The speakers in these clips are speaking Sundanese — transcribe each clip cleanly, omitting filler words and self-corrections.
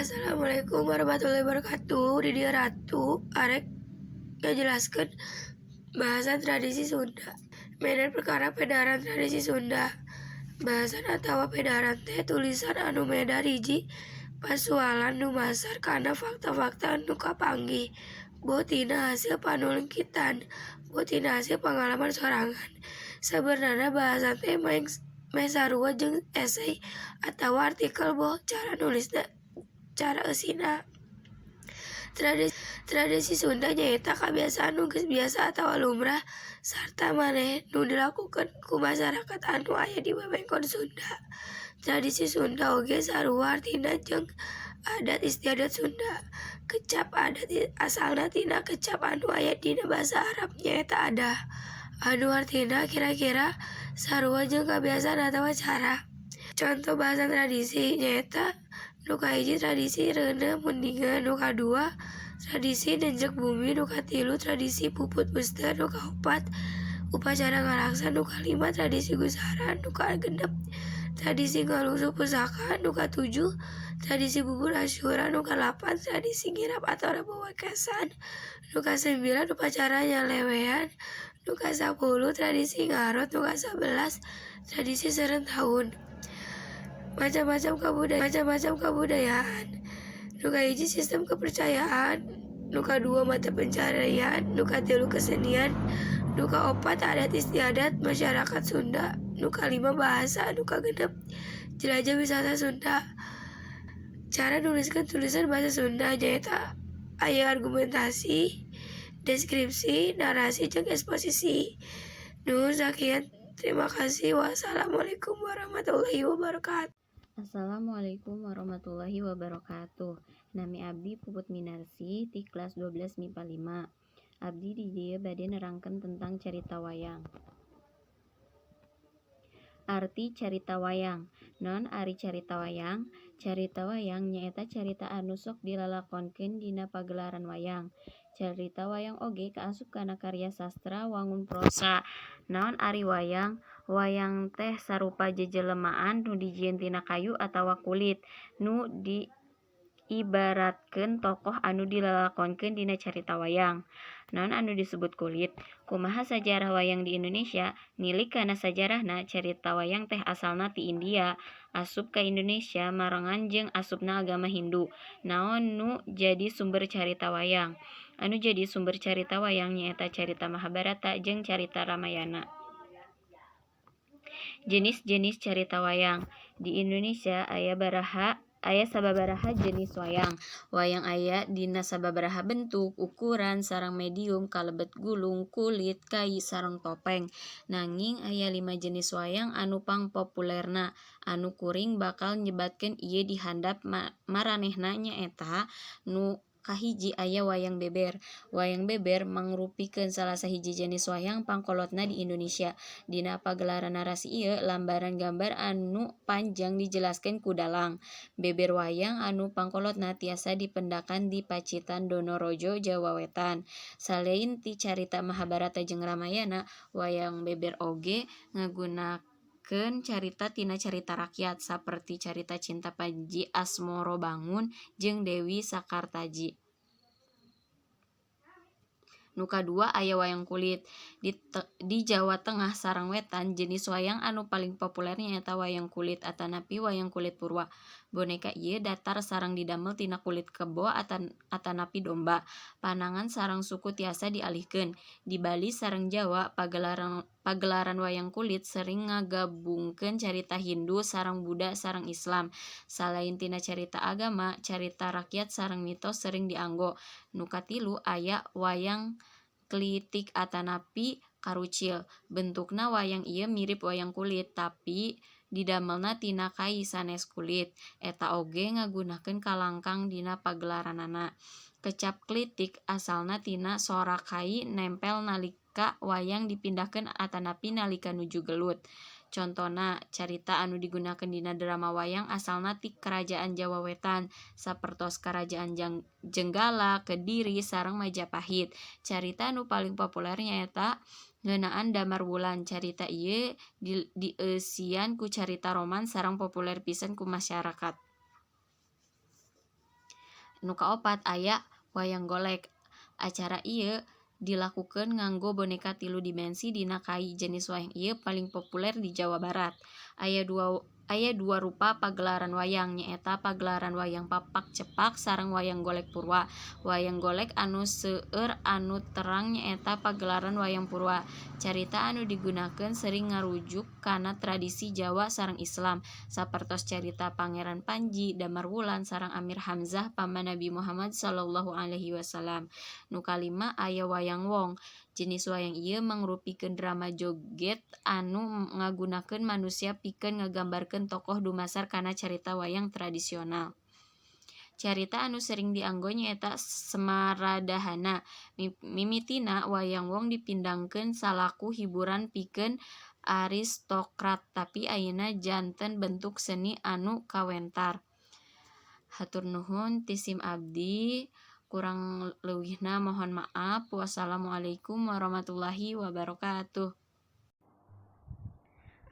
Assalamualaikum warahmatullahi wabarakatuh. Di dieu Ratu arek ngajelaskeun bahasan tradisi Sunda. Medan perkara pedaran tradisi Sunda. Bahasan atawa pedaran teh tulisan anu medar hiji pasualan dumasar kana fakta-fakta anu kapanggih, boh tina hasil panulingkitan, boh tina hasil pangalaman sorangan. Sabenerna bahasan teh meh sarua jeung esei atawa artikel boh cara nulisna cara eusina. Tradisi Sunda nyaeta kabiasaan nu geus biasa atawa lumrah sarta maneh nu dilakukeun ku masarakat anu aya di wewengkon Sunda. Tradisi Sunda oge sarua artina jeung adat istiadat Sunda. Kecap adat asalna tina kecap anu aya dina basa Arab nyaeta adah, anu artina kira-kira sarua jeung kabiasaan atawa cara. Conto bahasan tradisi nyaeta nu kahiji tradisi reuneuh mundingan, nu kadua tradisi nenjek bumi, nu katilu tradisi puput peuster, nu kaopat upacara ngalaksa, nu kalima tradisi gusaran, nu kagenep tradisi ngalungsuh pusaka, nu katujuh tradisi bubur asyura, nu kalapan tradisi ngirap atawa wewengkesan, nu kasembilan upacara nyalewean, nu kasapuluh tradisi ngarot, nu kasabelas tradisi seureun taun. Macam-macam kabudayaan. Nu kahiji sistem kepercayaan, nu kadua mata pencaharian, nu katilu kesenian, nu kaopat adat istiadat masyarakat Sunda, nu kalima bahasa, nu kagenep jelajah wisata Sunda. Cara nuliskeun tulisan basa Sunda nyaeta aya argumentasi, deskripsi, narasi jeung eksposisi. Nuhun sakian terima kasih. Wassalamualaikum warahmatullahi wabarakatuh. Assalamualaikum warahmatullahi wabarakatuh. Nami abdi Puput Minarsih ti kelas 12 MIPA 5. Abdi di dieu bade nerangkeun tentang carita wayang. Arti carita wayang. Naon ari carita wayang? Carita wayang nyaeta carita anu sok dilalakonkeun dina pagelaran wayang. Carita wayang oge kaasup kana karya sastra wangun prosa. Naon ari wayang? Wayang teh sarupa jejelemaan nu dijieun tina kayu atawa kulit, nu diibaratkeun tokoh anu dilalakonkeun dina carita wayang. Naon anu disebut kulit? Kumaha sajarah wayang di Indonesia? Nilik kana sajarahna, carita wayang teh asalna ti India, asup ka Indonesia marengan jeung asupna agama Hindu. Naon nu jadi sumber carita wayang? Anu jadi sumber carita wayang nyaeta carita Mahabharata jeung carita Ramayana. Jenis-jenis carita wayang. Di Indonesia aya sababaraha jenis wayang. Wayang aya dina sababaraha bentuk, ukuran, sareng medium kalebet gulung, kulit, kai, sareng topeng. Nanging aya 5 jenis wayang anu pangpopulerna anu kuring bakal nyebatkeun ieu di handap maranehna nyaeta nu kahiji aya wayang beber. Wayang beber mangrupikeun salah sahiji jenis wayang pangkolotna di Indonesia. Dina pagelaran narasi ieu lambaran gambar anu panjang dijelaskeun ku dalang. Beber wayang anu pangkolotna tiasa dipendakan di Pacitan Donorojo, Jawa Wetan. Salain ti carita Mahabharata jeung Ramayana, wayang beber oge ngagunakeun carita tina carita rakyat saperti carita cinta Panji Asmorobangun jeung Dewi Sakartaji. Nu kadua aya wayang kulit. Di Jawa Tengah sareng Wetan, jenis wayang anu paling populer nyaeta wayang kulit atanapi wayang kulit purwa. Boneka ieu datar sareng didamel tina kulit kebo atanapi domba. Panangan sareng suku tiasa dialihkeun. Di Bali sareng Jawa, pagelaran wayang kulit sering ngagabungkeun carita Hindu sareng Buddha sareng Islam. Salain tina carita agama, carita rakyat sareng mitos sering dianggo. Nu katilu aya wayang klitik atanapi karucil. Bentukna wayang ieu mirip wayang kulit, tapi didamelna tina kai sanes kulit. Eta oge ngagunakeun kalangkang dina pagelaranana. Kecap klitik asalna tina sora kai nempel nalika wayang dipindahkeun atanapi nalika nuju gelut. Contona, carita anu digunakeun dina drama wayang asalna ti Kerajaan Jawa Wetan, sapertos Karajaan Jenggala, Kediri, sareng Majapahit. Carita anu paling populer nyaeta ngeunaan Damar Wulan. Carita ieu dieusian ku carita romans sareng populer pisan ku masyarakat. Nu kaopat aya wayang golek. Acara ieu dilakukeun nganggo boneka tilu dimensi dina kai. Jenis wayang ieu paling populer di Jawa Barat. Aya dua rupa pagelaran wayang, nyaeta pagelaran wayang papak cepak sareng wayang golek purwa. Wayang golek anu seueur anu terang nyaeta pagelaran wayang purwa. Carita anu digunakeun sering ngarujuk kana tradisi Jawa sareng Islam, sapertos carita Pangeran Panji, Damarwulan sareng Amir Hamzah paman Nabi Muhammad shallallahu alaihi wasallam. Nu kalima aya wayang wong. Jenis wayang ieu mangrupikeun drama joget anu ngagunakeun manusia pikeun ngagambarkeun tokoh dumasar kana carita wayang tradisional. Carita anu sering dianggo nyaeta Semaradahana. Mimitina wayang wong dipindangkeun salaku hiburan pikeun aristokrat, tapi ayeuna janten bentuk seni anu kawentar. Hatur nuhun ti sim abdi, kurang leuwihna mohon maaf. Wassalamualaikum warahmatullahi wabarakatuh.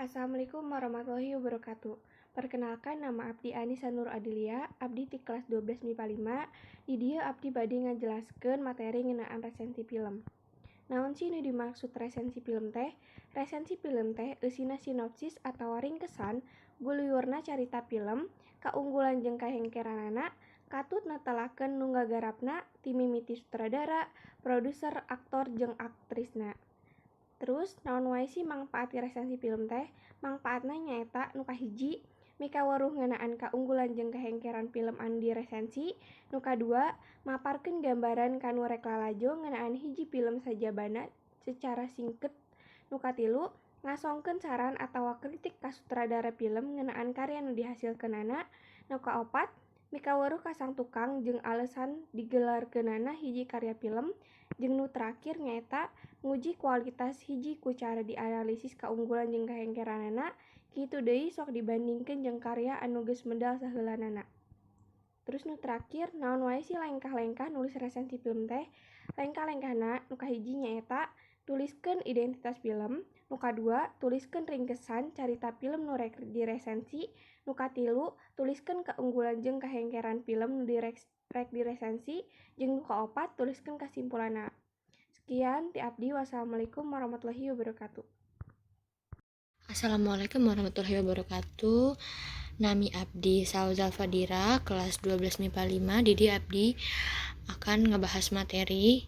Assalamualaikum warahmatullahi wabarakatuh. Perkenalkan, nama abdi Anissa Nur Adilia, abdi ti kelas 12 MIPA 5. Di dieu abdi bade ngajelaskeun materi ngeunaan resensi film. Naon sih nu dimaksud resensi film teh? Resensi film teh eusina sinopsis atawa ringkesan guluyurna carita film, kaunggulan jeung kahengkeranana, katut netelakeun nu ngagarapna ti mimiti sutradara, produser, aktor jeung aktrisna. Terus naon wae sih mangpaat ti resensi film teh? Mangpaatna nyaeta nu kahiji, mikaweruh ngeunaan kaunggulan jeung kahengkeran film anu diresensi, nu kadua, maparkeun gambaran ka nu rek lalajo ngeunaan hiji film sajabana secara singket, nu katilu, ngasongkeun saran atawa kritik ka sutradara film ngeunaan karya nu dihasilkeunana, nu kaopat, mikaweruh ka sang tukang jeung alesan digelarkeunana hiji karya film, jeung nu terakhir nyaeta nguji kualitas hiji ku cara dianalisis kaunggulan jeung kahengkeranana, kitu deui sok dibandingkeun jeung karya anu geus medal saheulanana. Terus nu terakhir, naon wae sih lengkah-lengkah nulis resensi film teh? Lengkah-lengkahna nu kahiji nyaeta tuliskeun identitas film, nu kadua, tuliskeun ringkesan carita film nu rek diresensi, nu katilu, tuliskeun kaunggulan jeung kahengkeran film nu rek diresensi, jeung nu kaopat, tuliskeun kasimpulanna. Sekian ti abdi, wassalamualaikum warahmatullahi wabarakatuh. Assalamualaikum warahmatullahi wabarakatuh. Nami abdi Sauzal Fadira, kelas 12 MIPA 5. Di dieu abdi akan ngebahas materi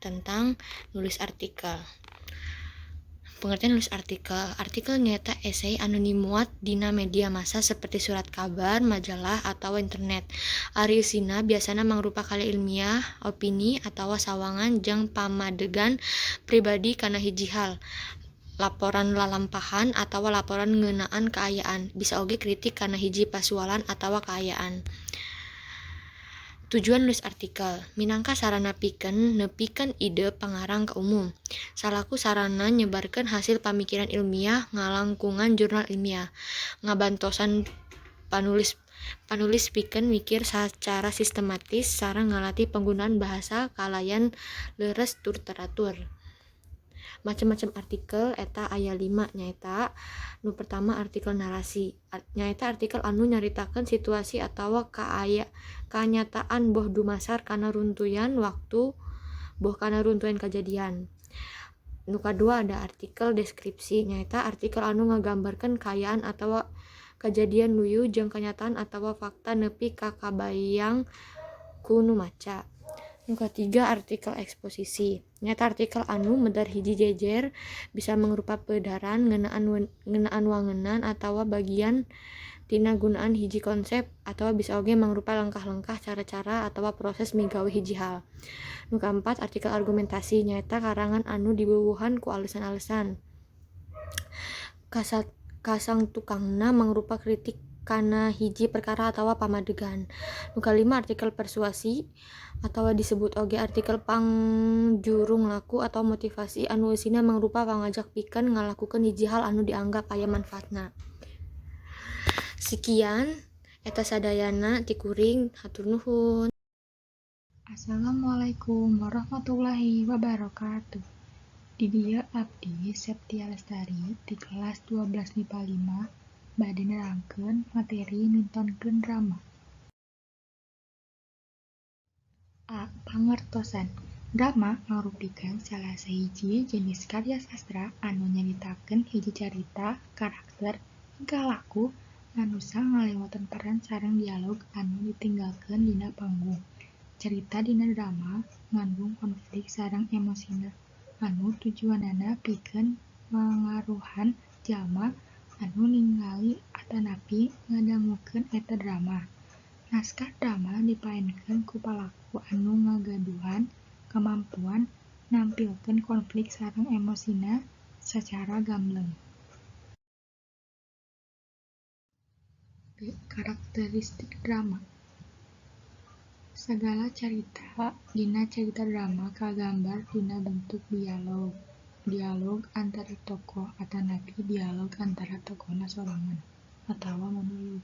tentang nulis artikel. Pengertian nulis artikel. Artikel nyaeta esai anu dimuat dina media massa seperti surat kabar, majalah, atau internet. Ari eusina biasana mangrupa karya ilmiah, opini, atawa sawangan jeung pamadegan pribadi kana hiji hal, laporan lalampahan atawa laporan ngeunaan kaayaan, bisa oge kritik kana hiji pasualan atawa kaayaan. Tujuan nulis artikel minangka sarana pikeun nepikeun ide pangarang ka umum, salaku sarana nyebarkeun hasil pamikiran ilmiah, ngalangkungan jurnal ilmiah, ngabantosan panulis pikeun mikir sacara sistematis sareng ngalatih panggunaan bahasa kalayan leres tur teratur. Macem-macem artikel eta aya lima, nyaeta nu pertama, artikel narasi, nyaeta artikel anu nyaritakeun situasi atawa kanyataan boh dumasar kana runtuyan waktu boh kana runtuyan kajadian. Nu kadua ada artikel deskripsi, nyaeta artikel anu ngagambarkeun kaayaan atawa kajadian luyu jeung kanyataan atawa fakta nepi ka kabayang ku nu maca. Nu katiga, artikel eksposisi, nyaeta artikel anu medar hiji jejer, bisa mangrupa pedaran ngeunaan wangenan atawa bagian tina gunaan hiji konsep, atawa bisa oge mangrupa lengkah-lengkah, cara-cara atawa proses migawe hiji hal. Nu kaempat, artikel argumentasi, nyaeta karangan anu diwuwuhan ku alesan-alesan kasangtukangna mangrupa kritik kana hiji perkara atawa pamadegan. Nu kalima, artikel persuasi atawa disebut oge artikel pangjurung laku atawa motivasi anu eusina mangrupa pangajak pikeun ngalakukeun hiji hal anu dianggap aya manfaatna. Sekian eta sadayana ti kuring, hatur nuhun. Assalamualaikum warahmatullahi wabarakatuh. Di dieu abdi Septia Lestari ti kelas 12 MIPA 5 bade nerangkeun materi nontonkeun drama. A. Pangertosan. Drama ngarupikeun salah sahiji jenis karya sastra anu nyaritakeun hiji carita, karakter, tingkah laku manusa ngalewatan peran sareng dialog anu ditinggalkeun dina panggung. Carita dina drama ngandung konflik sareng emosina anu tujuanana pikeun mangaruhan jalma anu ningali atanapi ngadangukeun eta drama. Naskah drama dipaenkeun ku palaku anu ngagaduhan kamampuan nampilkeun konflik sareng emosina sacara gambleng. B. Karakteristik drama. Sagala carita dina carita drama kagambar dina bentuk dialog. Dialog antara tokoh atanapi dialog antara tokohna sorangan atawa monolog.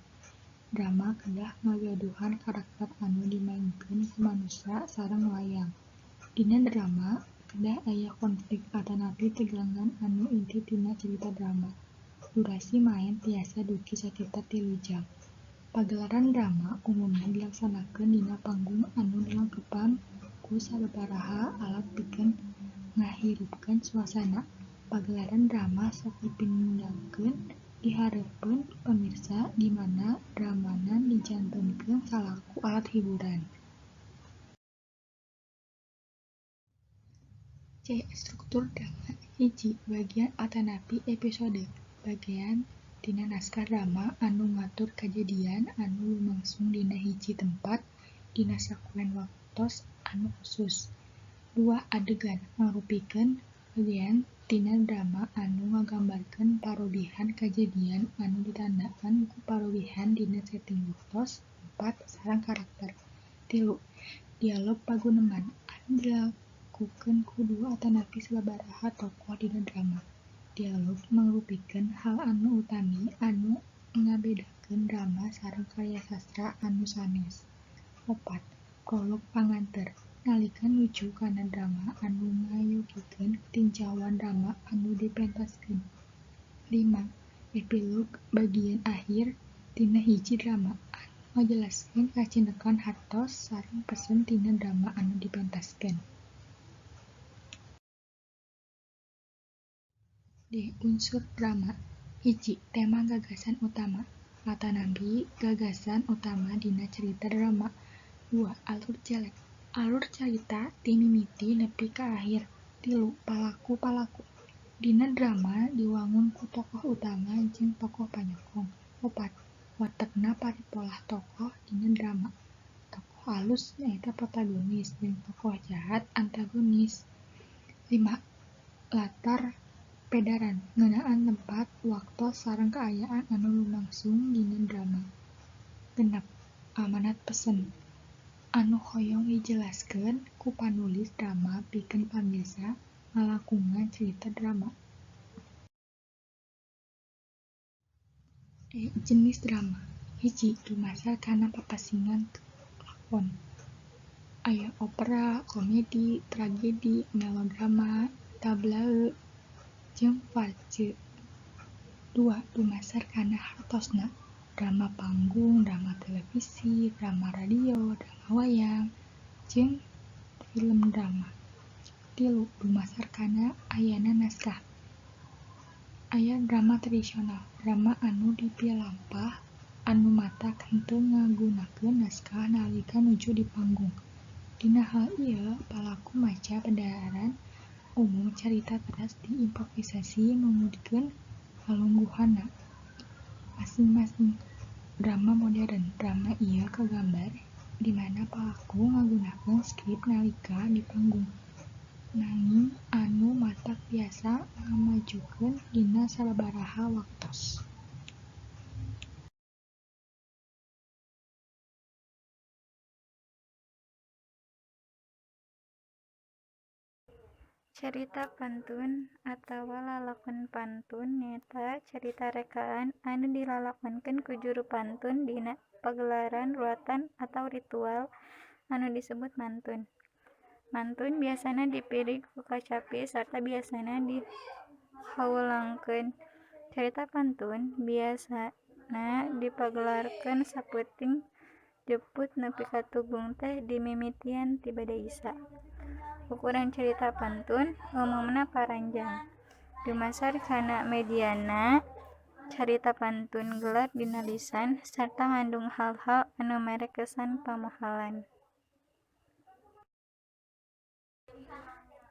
Drama kedah ngagaduhan karakter anu dimaenkeun ku manusa sareng wayang. Dina drama kedah aya konflik atanapi tegangan anu inti tina carita drama. Durasi maen tiasa dugi sakitar 3 jam. Pagelaran drama umumna dilaksanakeun dina panggung anu dilengkepan ku sababaraha alat pikeun ngahirupkeun suasana. Pagelaran drama sok dipindangkeun di hareupeun pamirsa di mana dramana dijantenkeun salaku alat hiburan. C. Struktur drama. 1. Bagian atanapi episode. Bagian tina naskah drama anu ngatur kajadian anu lumangsung dina hiji tempat dina sakuen waktos anu khusus. 2. Adegan ngarupikeun bagian tina drama anu ngagambarkeun parobihan kajadian anu ditandaan ku parobihan dina setting waktos, tempat, sareng karakter. 3. Dialog paguneman anu dilakukeun ku dua atanapi sababaraha tokoh dina drama. Dialog mangrupikeun hal anu utami anu ngabedakeun drama sareng karya sastra anu sanes. 4. Prolog panganteur nalika nuju kana drama anu ngayogikeun tinjauan drama anu dipentaskeun. 5. Epilog bagian akhir tina hiji drama anu ngajelaskeun kacindekan hartos sareng pesen tina drama anu dipentaskeun. D. Unsur drama. 1. Tema gagasan utama atanapi gagasan utama dina carita drama. 2. Alur jelek alur carita ti mimiti nepi ka akhir. 3. Palaku-palaku dina drama diwangun ku tokoh utama jeung tokoh panyokong. 4. Watekna paripolah tokoh dina drama. Tokoh alus nyaeta protagonis jeung tokoh jahat antagonis. 5. Latar pedaran ngeunaan tempat, waktos sareng kaayaan anu lumangsung dina drama. 6. Amanat pesen anu hoyong dijelaskeun ku panulis drama pikeun pamirsa ngalangkungan carita drama. E. Jenis drama. 1. Dumasar kana papasingan lakon. Aya opera, komedi, tragedi, melodrama, tableau, jeung farce. 2. Dumasar kana hartosna. Drama panggung, drama televisi, drama radio, drama wayang, jeung film drama. 3. Dumasar kana ayana naskah. Aya drama tradisional, drama anu dipilampah anu matak henteu ngagunakeun naskah nalika nuju di panggung. Dina hal ieu, palaku maca pedaran umum carita teras diimprovisasi numutkeun kalungguhanna masing-masing. Drama modern, drama ieu kagambar di mana palaku ngagunakeun skrip nalika di panggung, nanging anu matak tiasa ngamajukeun dina sababaraha waktos. Carita pantun atawa lalakon pantun nyaeta carita rekaan anu dilalakonkeun ku juru pantun dina pagelaran ruwatan atawa ritual anu disebut mantun. Mantun biasana dipirig ku kacapi sarta biasana dihawulangkeun. Carita pantun biasana dipagelarkeun sapeuting Jeput nepi ka tugung teh dimimitian ti bada Isa. Ukuran carita pantun umumna paranjang. Dumasar kana mediana, carita pantun gelar dina lisan sarta ngandung hal-hal anu mere kesan pamohalan.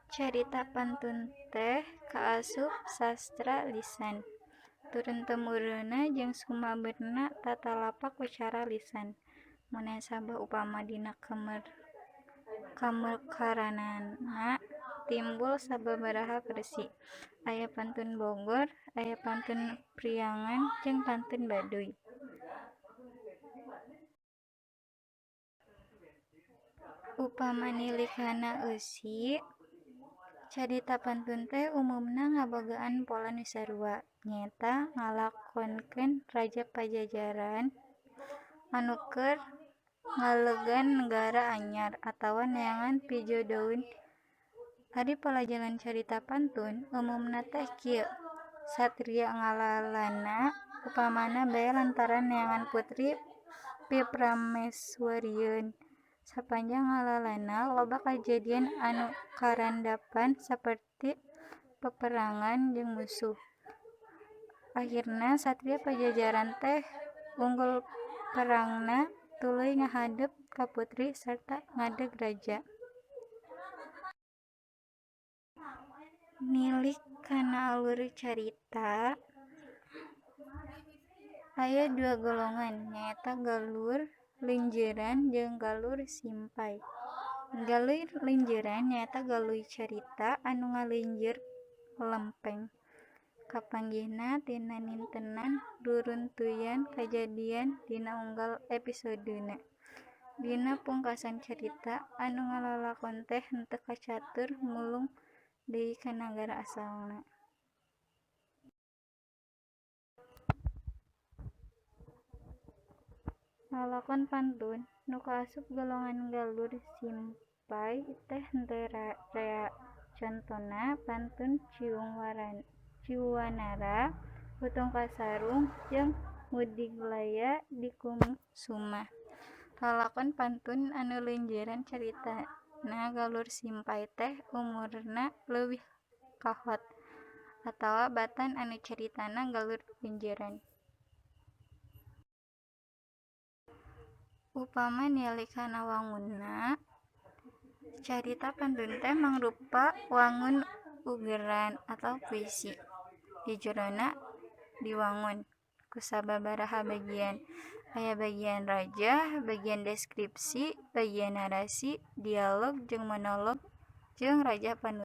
Carita pantun teh kaasup sastra lisan. Turun-temurunna jeung sumebarna tatalapak ku cara lisan. Munasabah upama dina kamekaranana timbul sababaraha versi. Aya pantun Bogor, aya pantun Priangan jeung pantun Baduy. Upama nilik kana eusi, carita pantun teh umumna ngabogaan pola nu sarua, nyaeta ngalakonkeun raja Pajajaran anu keur ngalegan nagara anyar atawa neangan pijodoeun. Ari pola jalan carita pantun umumna teh kieu: Satria ngalalana upamana bae lantaran neangan putri piprameswarieun. Sapanjang ngalalana loba kajadian anu karandapan saperti peperangan jeung musuh. Ahirna satria Pajajaran teh unggul perangna tuluy ngahadep ka putri sarta ngadeg raja. Nilik kana alur carita aya dua golongan nyaeta galur lenjeuran jeung galur simpay. Galur lenjeuran nyaeta galur carita anu ngalenjeur lempeng. Kapanggihna tina nintenan ruruntuyan kajadian dina unggal episodena. Dina pungkasan carita anu ngalalakon teh henteu kacatur mulung deui ka nagara asalna. Lalakon pantun nu kaasup golongan galur simpay teh henteu rea. Contona pantun Ciung Wanara, Lutung Kasarung jeung Mudinglaya Dikusumah. Lalakon pantun anu leunjeuran caritana galur simpay teh umurna leuwih kahot atawa batan anu caritana galur leunjeuran. Upama nilik kana wangunna, carita pantun teh mangrupa wangun ugeran atawa puisi. Di jerona diwangun ku sababaraha bagian. Aya bagian rajah, bagian deskripsi, bagian narasi, dialog jeung monolog jeung rajah panutup.